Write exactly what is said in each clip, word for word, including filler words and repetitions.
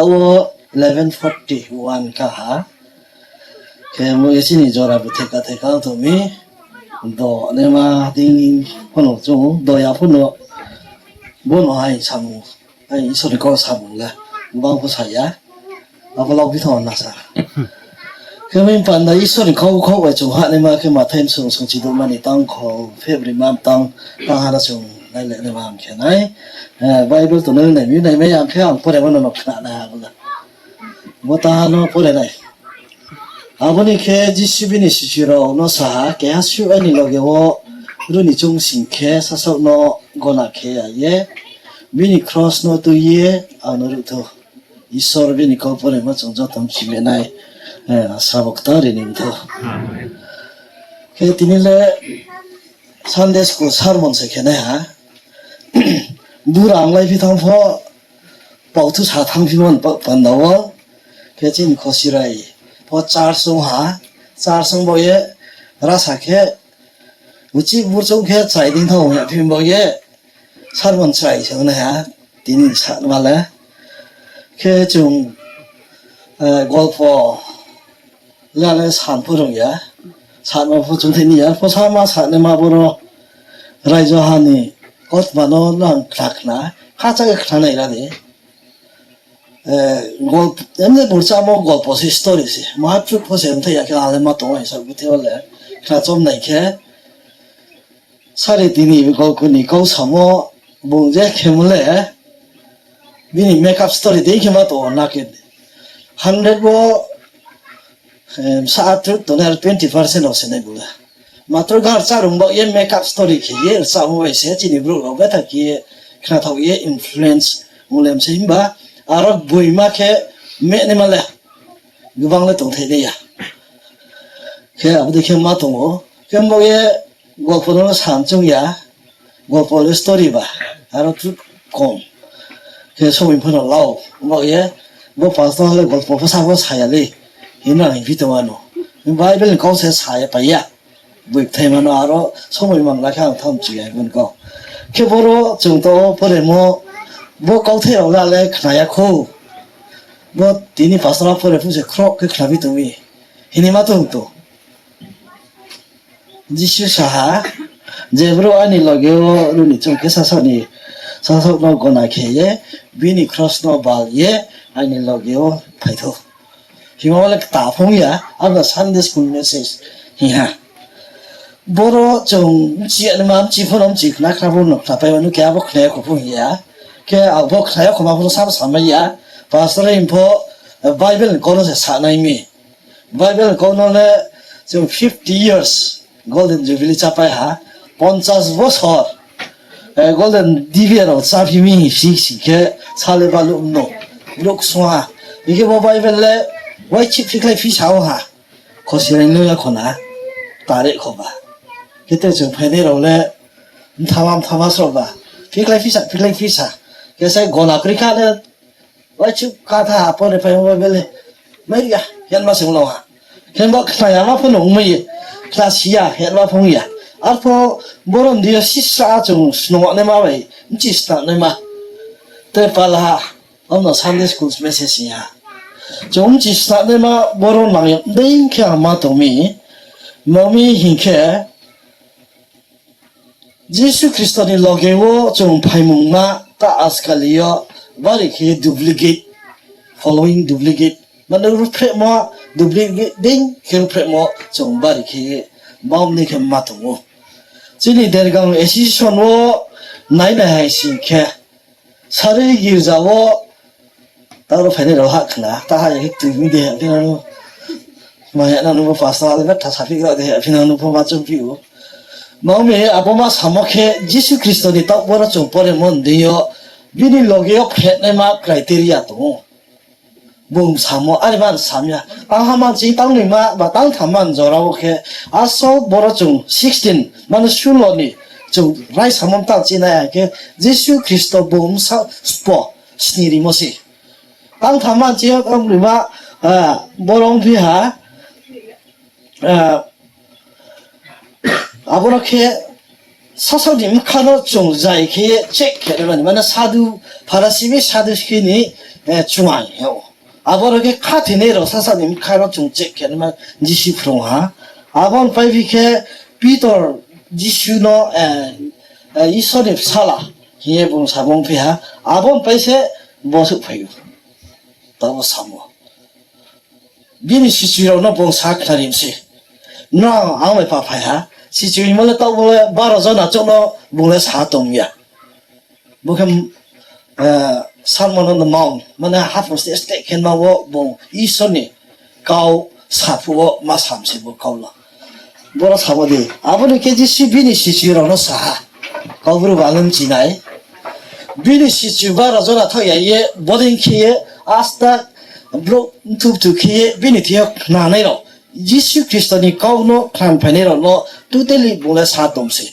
Wo eleven forty one ka ha. Khe mo ye chini jora btheka theka tong mi. Do naima dei pho no chung do ya pho no. Bo no hai samung, hai Isor ni kau samung le gbang pho sa ya. Abo lok bi tong na sa. Khe mi panda Isor ni kau, kau bai chung hahnaima khe Mathai bsung sungchi doma ni tang kho, February mam tang, tang ha no chung nai le naima ang khe nai. Eh, Bible to nai nai mi nai mai ang khe ang pore mano no khna nai ha bo le. Bo tang ha no pore nai. Abo ni khe Jisu bini sichu rao no sa ha, keha suh aini loge wo runi choung sing khe sasaoh no gona khe ya ye, bini kros no tui ye ang no ruh thou. Isor bini kau poremo chung joto mchi menai, eh, srabo kta ri ni mtho. Khe tini le Sunday school sermon se khe nai ha. Bura ang lai phi thanng pho, pau thu sa thanng phi mon pa-, panda wo. Khe chini Khosirai pho church ong ha, church ong bo ye rasa khe, uchih burchouh khe chrai dei thao hing ya phi bo ye, sermon chrai se nai ha, tini sa ma le. Khe chung, eh, golpo le ang le san pho rung ya, sanma pho chung thai ni ya, pho sama sanaima boro raijo ha ni kautma no nang khna khna, khacha khe khna nai ra di. Eh, gol-, emne burchamo golpo se story se, maha truth pho se mthai ya khe ale ma tong ai sa buthe o le, khna chom nai khe, sari tini golku ni kau samo bung je khemo le, bini make up story dei khe ma tong na khe. Hundred wo, em, sa atru tongnai aro twenty percent rao se nai bung le. Matro gar charung bao ye make up story khe ye rchamo bai se chini brouh rao betha khe ye khnathao ye influence mung le mse himba aro boima khe mehnaima le gbang le tongthai nai ya. Khe abo dei khe ma tong ou. Khe bo ye golpo no san choung ya, golpo le story ba, aro tru kom. Khe somoi pho no lau, bo ye, bo pastor le golpo pho sa pho sa ya le, himba hing phi tong ano. Bible ni kau se sa ya pai ya. Boi bthai ma no aro somoi mang la khe ang tham chi ya himba ni kau. Khe boro chung to poremo, bo kauthai rao la le khna ya khou. Bo tini pastor a pore phu se khroh khe khna phi tong mi. Hini ma tong to. Jisu sa ha, je brouh aini loge wo runi choung khe sasaoh ni, sasaoh no gona khe ye, bini kros no bal ye, aini loge wo phai thou. Himba le kta phung ya, abo Sunday school message hing ha. Boro chung mchi ya naima, mchi pho no mchi khna khna pho no khna pai mano, khe abo khna ya kho pho hing ya. Khe abo khna ya kho ma pho no sabo samai ya. Pastor hing pho, eh, Bible ni kau no se sa nai mi. Bible kau no le chung fifty years Golden Jubilee chápai ha, ponchas bosor, eh, Golden Jubilee rao cháphi mi hing si si khe sale baluh no, brouh ksung ha. Hing khe bo Bible le uaichih phikhlai phisa ong ha, Khosirai no ya kho na, tarikh kho ba. Khe te chung phainai rao le mthama mthama sroh ba, phikhlai phisa, phikhlai phisa. Khe se gona kroi kha le, uaichih kha tha ha pore phai ong Bible le, mai ya, hing ma se ong lo ha. Khe bo khna ya ma pho no ong mai ye, khna si ya, hing ma pho ong ya. Arpho boro ni deing yo sisra chung snung naima bai, mchi snung naima. Te pal ha, abo no Sunday school message hing ha. Chung mchi snung naima boro nang ya dei khe ang ma tong mi, ma mi hing khe, Jisu Khristo ni loge wo chung phaimungma ta ajkal yo bari khe duplicate, following duplicate, mane ruhphrehmo duplicate dei khe ruhphrehmo chung bari khe bam ni khe ma tong ou. Chini Dergang association wo nai nai hai sing khe, sarui girja wo, taro phainai rao hah khna, ta ha ya khe tui mi de ha phi nang no. Ma ya nang no bo pastor le betha saphi rao de ha phi nang no pho ma choungphi ou. Ma mi abo ma samo khe Jisu Khristo ni taoh boro chung poremo ni deing yo, bini loge yo phehnaima criteria tong ou. Bung samo, are man sam ya. Tang ha man ching tang noima ba tang tham man jora wo khe, asol boro chung sixteen, mane sulo ni chung raisamo mtang chinai ha khe, Jisu Khristo bung sa spo sni rimo se. Tang tham man ching yo tang noima, ah, boro ongphi ha, ah, aboro khe sasaoh ni bkha no chung zai khe check khe naima ni, mane sadu, Pharisi bai Sadusi ni Chuai hing ou. Abo rao khe khathoinai rao sasa ni bkha no chung check khe naima Jisu phrung ha. Abo ni paiphi khe Pitor Jisu no, Isor ni bsala hing ye bung samung phi ha. Abo ni pai se bo souhphai ou. Tabo samo. Bini sichu rao no bung sa khnari mi se, nrao ang bai pa phai ha. Sichu hingmo le taoh bo le baro jona chouh no bung le sa tong ya. Bo khe Sermon on the Mount, mane haphung steh steh khe ma wo bung Isor ni kau saphuh wo ma sam se bo kau no. Boro samo di, abo ni khe Jisu bini sichu rao no sa ha, Kaubru ba le mchi nai. Bini sichu baro jona thaoh ya ye, bodei khe ye, asta brouh mthu bthu khe ye, bini thing yo khnanai rao, Jisu Khristo ni kau no khnaphainai rao no totally bung le sa tong se.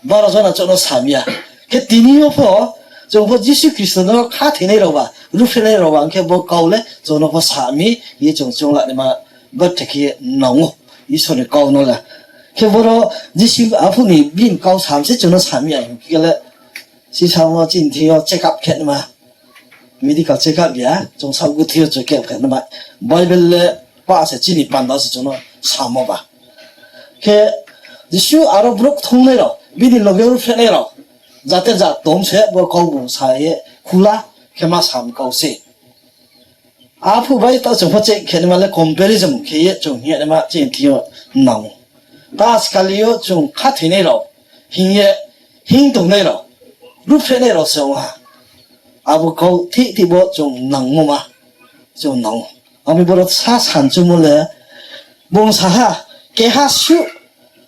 Baro jona chouh no sam ya. Khe tini yo pho, chung pho Jisu Khristo no khathoinai rao ba, ruhphrehnai rao ba, hing khe bo kau le chung no pho sa mi ye chung choung la naima batha khe nang ou, Isor ni kau no le. Khe boro Jisu aphuh ni bini kau sam se chung no sam ya hing khe le, sisa wo chini thing yo check up khe naima, medical check up ya, chung saohguthe yo check up khe naima, Bible le pa se chini panda se chung no samo ba. Khe Jisu aro brouh kthungnai rao, bini loge ruhphrehnai rao, jate jat tong se bo kau bung sa ye khula khe ma sam kau se. Aphuh bai taoh chung pho check khe naima le comparison khe ye chung hing ye naima chini thing yo nang ou. Ta ajkali yo chung khathoinai rao hing ye hing tongnai rao, ruhphrehnai rao se ong ha. Abo kau thik thik bo chung nangmo ma, chung nang ou. Abo ni boro sa samchungmo le, bung sa ha, keha suh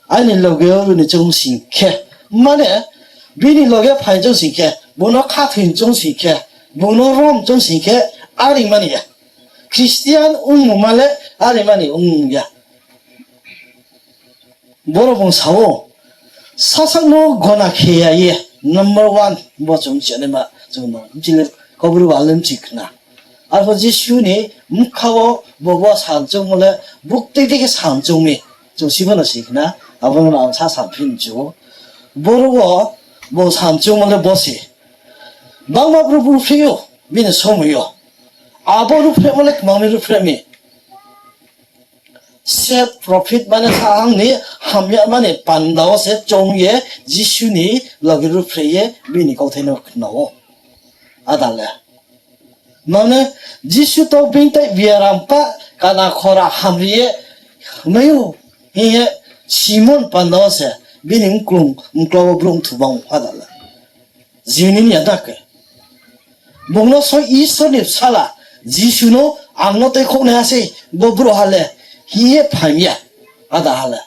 aini loge yo ru ni choung sing khe, mane, bini loge phai choung sing khe, bung no khathoi choung sing khe, bung no rom choung sing khe, are mani ya. Christian ongmo ma le are mani ong ya. Boro bung sa ou, sasaoh no gona khe ya ye, number one, bo chung mchi naima, chung no, mchi le, Kaubru ba le mchi khna. Arphuh Jisu ni bkha wo bo bo samchungmo le, buktui dei khe samchung mi, chung si pho no si khna, abo no ang sa samphi mchu ou. Boro wo, bo samchungmo le bo se. Bangma brouh ruhphreh ou, bini somoi yo. Abo ruhphrehmo le kmang mi ruhphreh mi. Self profit mane sa ang ni hamyama ni panda wo se choung ye Jisu ni loge ruhphreh ye bini kauthai no khna ou. Ada le. Mane Jisu to bini tai biaram pah kana khora hamri ye mai ou hing ye Simon panda wo se bini mklung mkla wo brouh mthu bang ada le. Jini ni ya da khe. Bung no soi Isor ni bsala, Jisu no ang no tuikhouhnaiha sei, bo brouhha le, hing ye phai mi ya, ada ha le.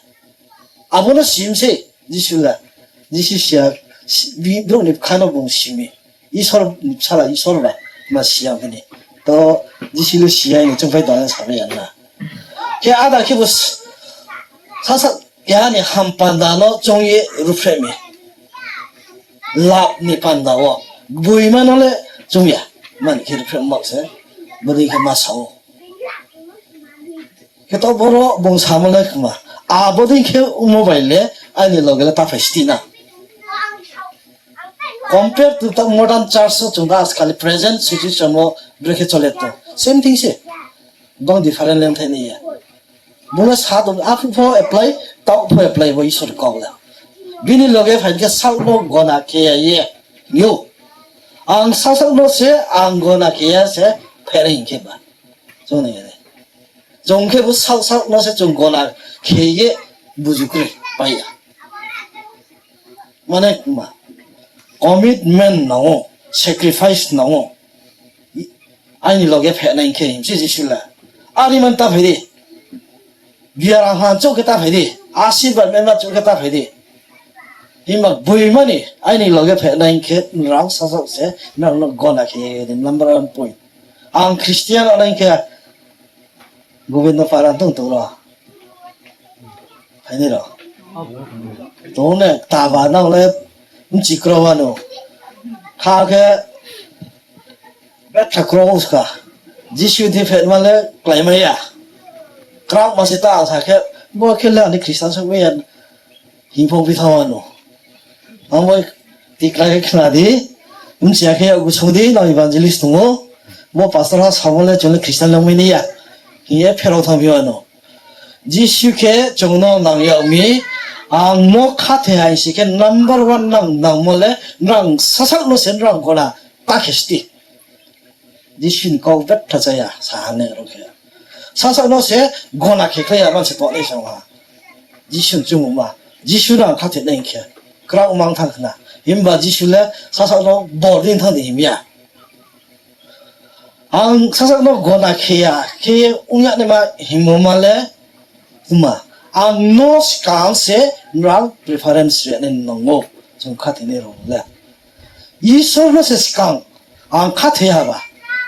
Abo no si mi sei, Jisu le. Jisu si ya, brouh ni bkha no bung si mi. Isor ni bsala, Isor ba, ma si ya hing ni. To, Jisu le si ya hing ni choungphai tong ye samai ya na. Khe ada khe bo sasa keha ni ham panda no choung ye ruhphreh mi. Lab ni panda wo. Gboima no le choung ya. Mani khe ruhphreh ma se. Bodei khe ma sa ou. Khe to boro bung samo le kma. Abo dei khe ongmo bai le aini loge le ta phai sdi na. Compare to the modern church wo chung da ajkali present situation wo brekhe chole tong. Same thing se. Bang different le thai nai ya. Bung le sa tong, aphuh pho apply, taoh pho apply bo Isor kau le. Bini loge phai khe saoh no gona khe ya ye. Yo. Ang sasaoh no se, ang gona khe ya se, phere hing khe ba. Chung ni, chung khe bo saoh saoh no se chung gona khe ye buju kroi pai ya. Mane kma, commitment nang ou, sacrifice nang ou. Aini loge phehnai hing khe himse Jisu le. Ari man ta phai di. Biaram ham chouh khe ta phai di. Asirbad mema chouh khe ta phai di. Himba gboima ni aini loge phehnai hing khe nrao sasaoh se nrao no gona khe ye di number one point. Ang Christian ongnai khe Gobindo Para tong tong ro. Phainai ro. Tong ne taba nang le mchi kro wano. Kha khe betha kro ska. Jisu thi phetma le kláimai ya. Kraohma se ta ang sa khe, bo khe le ani Christian se mai ya. Hingphong phi thanng wano. Ang bai tikla khe khna di. Mchi ya khe yakgu song di, nang evangelist tong ou. Bo pastor ha samo le chung le Christian le ongmai nai ya hing ye pherao thanngphi ya no. Jisu khe chung no nang yag mi, ang no khathoi hai si khe number one nang nangmo le nrang sasaoh no se nrang gona ta khe sti. Jisu ni kau betha cha ya sa ha ne ro khe. Sasaoh no se gona khe khlai ya man se tongnai sa ha. Jisu ni chumungma, Jisu no ang khathoi nai hing khe, kraoh mang thanng khna. Himba Jisu le sasaoh no bor di thanng di him ya. Ang sasaoh no gona khe ya khe ong ya naima hingmo ma le, kma, ang no skang se nrang preference ri nai nang ou, chung khathoinai rao le. Isor no se skang ang khathoi ha ba,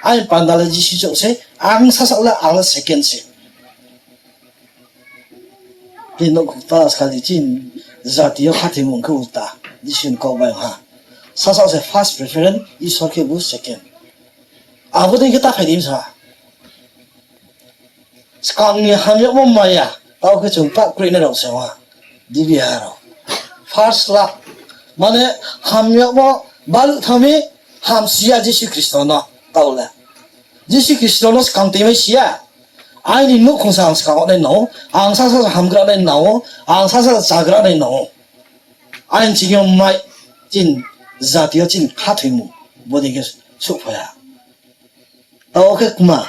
aini panda le Jisu chouh se, ang sasaoh le ang le second se. Tini nouhkhong ta skali chini jati yo khathoimung khe ulta, Jisu ni kau bai ha. Sasaoh se first preference, Isor khebu second. Abo dei khe ta phai di sa. Skang ni hamyagmo maya, taoh khe chung pah kroinai rao se ha. Dibi ha rao. First love. Mane hamyagmo baluh thanng mi hamsi ya Jisu Khristo no taoh le. Jisu Khristo no skang toimai si ya. Aini nouhkhong se ang skang nai nang ou, ang sasa hamgra nai nang ou, ang sasa chagra nai nang ou. Aini chini yo mai, chini jati yo chini khathoimung, bodei khe souhphai ha. Taoh khe kma,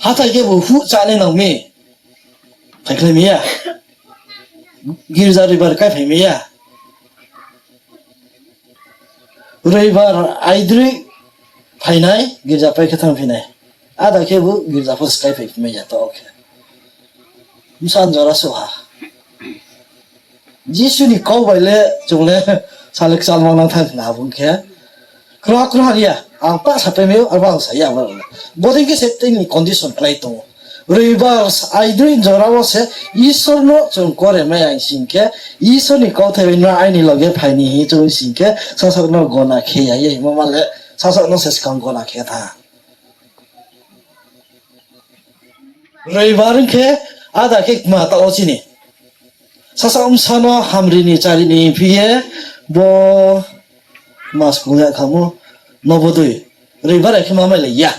hathái khebu huh chá nai nang mi, phaikhlai mai ya. Girza roibar kaiphai mai ya. Roibar aidroih phainai, girza pai khe thanngphi nai. Ada khebu girza pho skáiphai mai ya taoh khe. Bsa jora souh ha. Jisu ni kau bai le chung le sale kchalma nang thanng khna bung khe. Kroha kroha ri ya, ang pah sapai mai ou, arba ang sa ya, abo le. Bodei khe se tini condition klái tong ou. Roibar aidroih jora wo se Isor no chung kore mai ya hing sing khe, Isor ni kauthai bai no aini loge phai ni hing chung sing khe, sasaoh no gona khe ya ye hingmo ma le, sasaoh no se skang gona khe tha. Roibar ong khe ada khe kma taoh wo chini. Sasaoh bsa no hamri ni chari ni phi ye bo ma school ya khamo Nobodoi. Roibar ya khe ma mailai ya.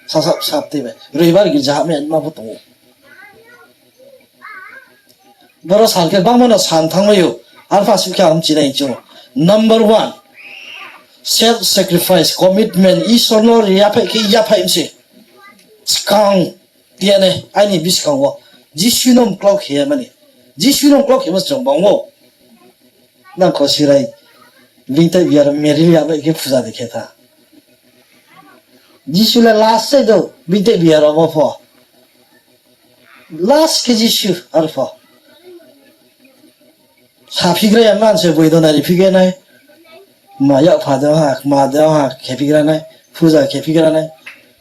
Sasaoh bsa tui bai. Roibar girza hahmai ma pho tong ou. Boro sal khe bangma no san thanngmai ou, arpha suh khe ang chinai chung. Number one, self sacrifice, commitment, Isor no ri yaphaih khe yaphaih mi se. Skang tiya nai, aini buskang wo Jisu no mklau khe ya mani. Jisu no mklau khe ma se chung bang ou. Nang kho sirai, bini tei biar Mary ya bai khe puja de khe tha. Jisu le last se do, bini tei biar amo pho. Last khe Jisu, arpho. Saphigra ya man se boido nari phigra nai. Ma yakpha de ha, kma de ha, khephigra nai. Puja khephigra nai.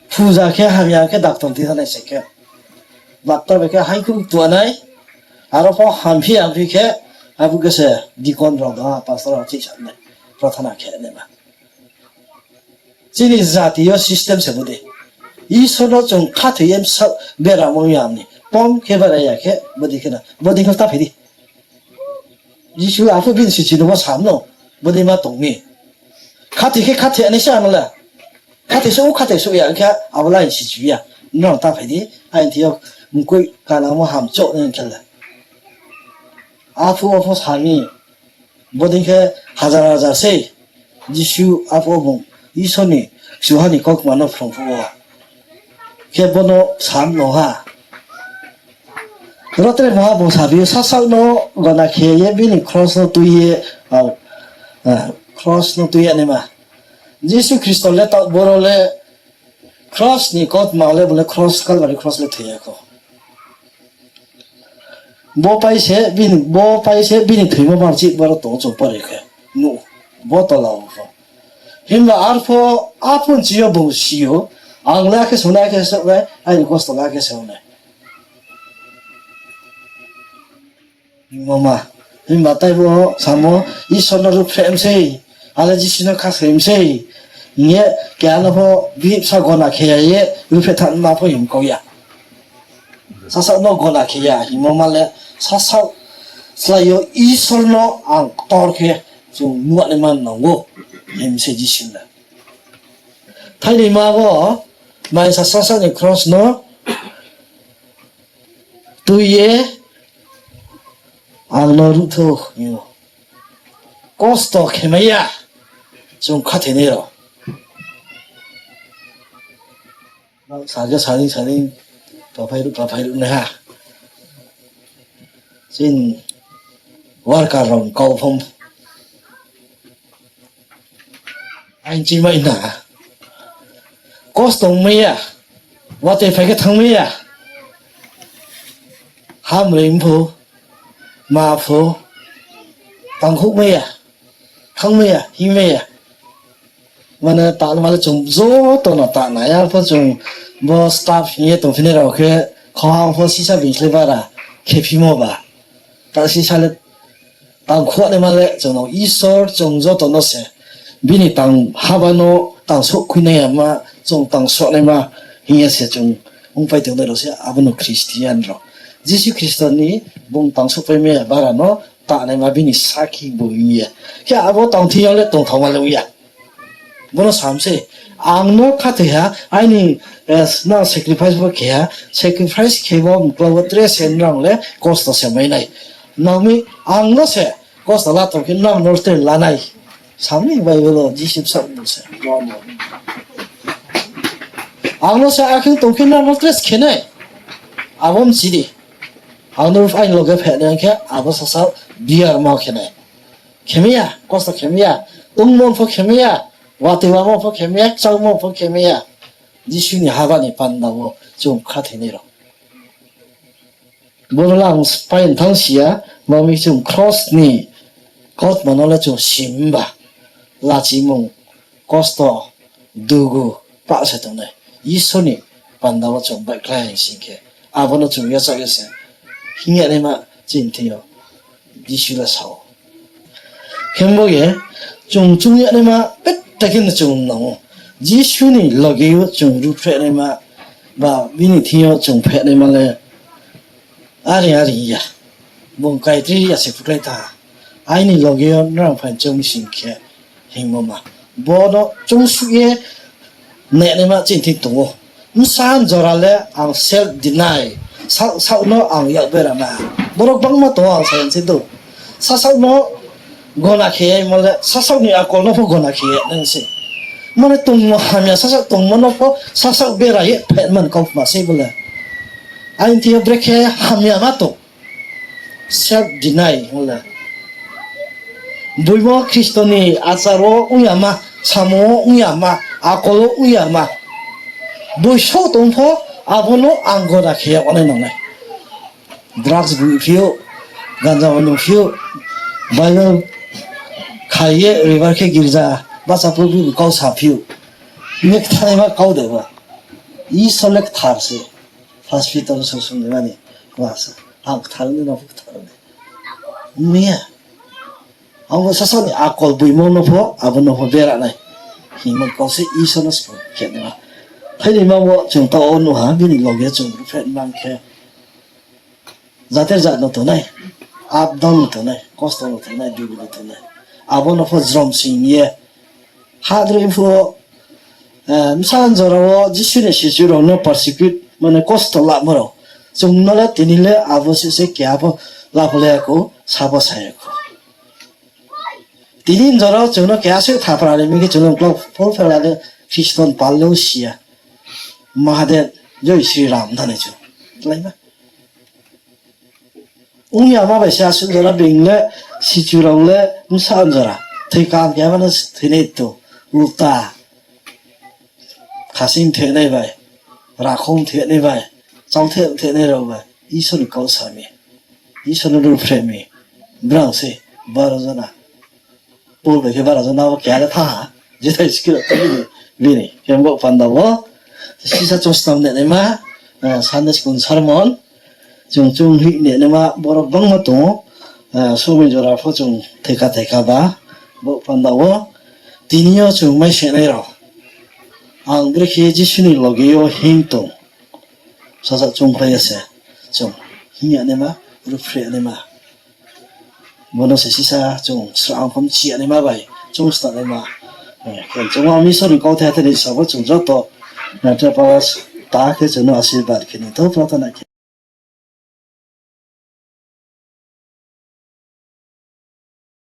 Puja khe hamya khe doctor thi thanai se khe. Doctor bai khe haikhu tua nai. Aro pho hamphi hamphi khe, abo khe se deacon rao de ha, pastor rao chih sa nai. Prathana khe nai ma. Chini jati yo system se bodei. Isor no chung khathoi ye bsa beramo yam ni. Pom khe berai ya khe, bodei khe na. Bodei khe ta phai di. Jisu aphuh bini sichu no bo sam no, bodei ma tong mi. Khathoi khe khathoi nai se ano le. Khathoi souh, khathoi souh ya khe abo le aini sichu ya. Nrao ta phai di, aini thing yo mkoih kanamo hamchouh nai khe le. Aphuh wo pho sa mi, bodei khe hajar hajar sei. Jisu aphuh wo bung Isor ni kchuha ni kautma no phrung phuh wo khe bo no sam no ha. Ro tre maha bung sabi yo, sasaoh no gona khe ye bini kros no tui ye, a, kros no tui ya naima. Jisu Khristo le taoh boro le kros ni kautma le bung le kros, Kalbari kros le thoi ya kho. Bo pai se bini, bo pai se bini thoimo marchih boro tong ou chung pore khe. Nuh, bo tola wo pho. Himba arpho, aphuh ni chi yo bung si ou, ang le akhe sung nai, akhe sung nai, aini kosto le akhe sung nai. Hingmo ma. Himba taibo samo, Isor no ruhphreh mi sei, ale Jisu no khasoi mi sei, hing ye keha no pho bihih bsa gona khe ya ye ruhphreh thanngma pho hing kau ya. Sasaoh no gona khe ya hingmo ma le, sasaoh slái yo Isor no ang ktor khe chung nuh naima nang ou, hing mi se Jisu le. Thainaima wo, maisa sasa ni kros no tui ye ang no ruh thou hing ou. Kosto khe mai ya, chung khathoinai rao. Sa khe saning saning, paphai ruh paphai ruh nai ha. Chini worker rao ni kau phung. Aini chimai na. Kosto ong mai ya. Watoi phai khe thanng mai ya. Hamri pho, ma pho, tangkhouh mai ya, thanng mai ya, hing mai ya. Mane tangma le chung joto no tangnai, arpho chung bo staff hing ye tongphinai rao khe, khohang pho sisa bini slái bara khephimo ba. Ta sisa le tangkhouh naima le chung no Isor chung joto no se bini tang haba no tang souh khuinai yama, chung tang souh naima hing ye se chung ongpai tongnai rao se abo no Christian rao. Jisu Khristo ni bung tang souhpai mai ya bara no tangnaima bini sakhi bo hing ye. Khe abo tang thing yo le tongthaoma le ong ya. Bo no sam se, ang no khathoi ha, aini, eh, no sacrifice bo khe ha, sacrifice khe bo mkla wo tre se nrang le kosto se mai nai. Nang mi ang no se kosto la tong khe nrang no tre la nai. Sam ni Bible wo Jisu bsa bung se. Ang no se akhe tong khe nrang no tre se khe nai. Abo mchi di. Ang no aini loge phainai khe abo sasa biar ma khe nai. Khe mai ya, kosto khe mai ya, tongmo pho khe mai ya, watoi wamo pho khe mai ya, kchaomo pho khe mai ya. Jisu ni haba ni panda wo chung khathoinai rao. Bo no le ang pai thanng si ya, ma mi chung kros ni kautma no le chung sim ba, lachimung, kosto, dugu, pah se tongnai. Isor ni panda wo chung baihkhlai sing khe, abo no chung yachaoh ye se hing ya naima chini thing yo Jisu le sa ou. Khe bo ye chung chung ya naima petta khe no chung nang ou. Jisu ni loge yo chung ruhphreh naima, ba bini thing yo chung pheh naima le are are ya. Bung kaitri ya se phuklai ta. Aini loge yo nrang phaing choung sing khe hingmo ma. Bo no choungsuh ye nai naima chini thing tong ou. Bsa jora le ang self deny. Saoh, saoh no ang yak bera na. Borok bangma tong ou ang sa yang se do. Sasaoh no gona khe ye mo le, sasaoh ni akol no pho gona khe ye nang se. Mane tongmo hamya sasaoh tongmo no pho sasaoh bera ye phet man kau ma sei bo le. Aini thing yo brekhe hamya ma tong. Self deny hing le. Boimo Khristo ni achar wo ong ya ma, samung wo ong ya ma, akol wo ong ya ma. Boi souh tong pho, abo no ang gona khe ya onai nang nai. Drugs bui phi ou, ganja nung phi ou, Bible khai ye roibar khe girja bahcha pho bui kau sa phi ou. Hing ye kthanaima kau de ba. Isor le kthar se. First Peter song song ni mani. Ang kthar ni, nang pho kthar ni. Ong ya. Abo sasaoh ni akol boimo no pho, abo no pho bera nai. Hingmo kau se Isor no spo khe nai. Thainaima wo chung taoh wo nuh ha, bini loge chung ruhphreh man khe. Jater jat no tongnai, up down no tongnai, kosto no tongnai, dugu no tongnai. Abo no pho jrom sing ye. Hadroi phuh wo, eh, bsa jora wo Jisu ni sichu rao no persecute, mane kosto lamo rao. Chung no le tini le abo se se keha pho laphulai ya khou, sabo sa ya khou. Tini jora wo chung no keha se thapra ri mi khe chung no uklau phol phela le Khristo ni pal le si ya. Mahadev, Joi Sri Ram thanai chung. Tlai ma. Ong ya ma bai se asuh jora being le, sichu rao le, bsa jora. Thoi kam keha ma no thoinai to, ulta. Khasing thoinai bai, rakhong thoinai bai, chautheh thoinai rao bai, Isor ni kau sa mi, Isor no ruhphreh mi, brao se, baro jona. Paul bai khe baro jona wo keha le thanng ha, jethai skill tong bini, bini, khe bo panda wo, sisa chung snam nai naima, eh, Sunday school sermon, chung chung hih nai naima, borok bangma tong ou, eh, somoi jora pho chung theka theka ba, bo panda wo, tini yo chung mai se nai rao. Ang brekhe Jisu ni loge yo hing tong. Sasaoh chung khlai ya se, chung hing ya naima, ruhphreh naima. Bo no se sisa chung srang phom chi ya naima bai, chung sna naima. Khe chung a Isor ni kauthai tini sabo chung joto, nangthai para ta khe chung no asirbad khe ni to prarthana khe.